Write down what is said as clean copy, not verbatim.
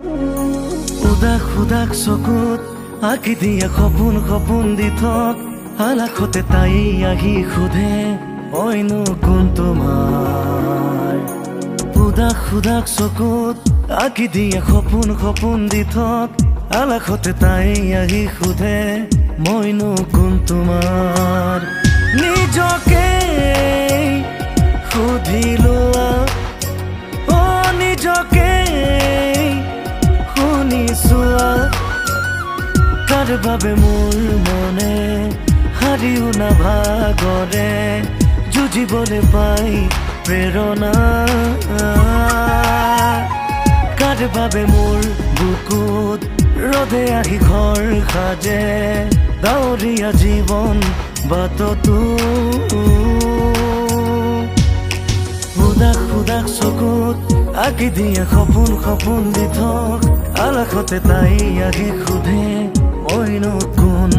উদাস উদাস চকুত আঁকি দিয়া সপোন সপোন দি থক, আলাসতে তাই আহি সোধে অইনো কোন তোমাৰ। উদাস উদাস চকুত আঁকি দিয়া সপোন সপোন দি থক, আলাসতে তাই আহি সোধে মইনো কোন তোমাৰ। নিজকে সুধিলোৱা, অ নিজকে শুনিছোৱা, কাৰ বাবে মোৰ মনে হাৰিও নাভাগৰে যুঁজিবলৈ পাই প্ৰেৰণা। কাৰ বাবে মোৰ বুকুত ৰদে আহি ঘৰ সাজে ডাৱৰীয়া জীৱন বাটতো। উদাস উদাস চকুত আঁকি দিয়া সপোন সপোন দি থক, আলাসতে তাই আহি সোধে মইনো কোন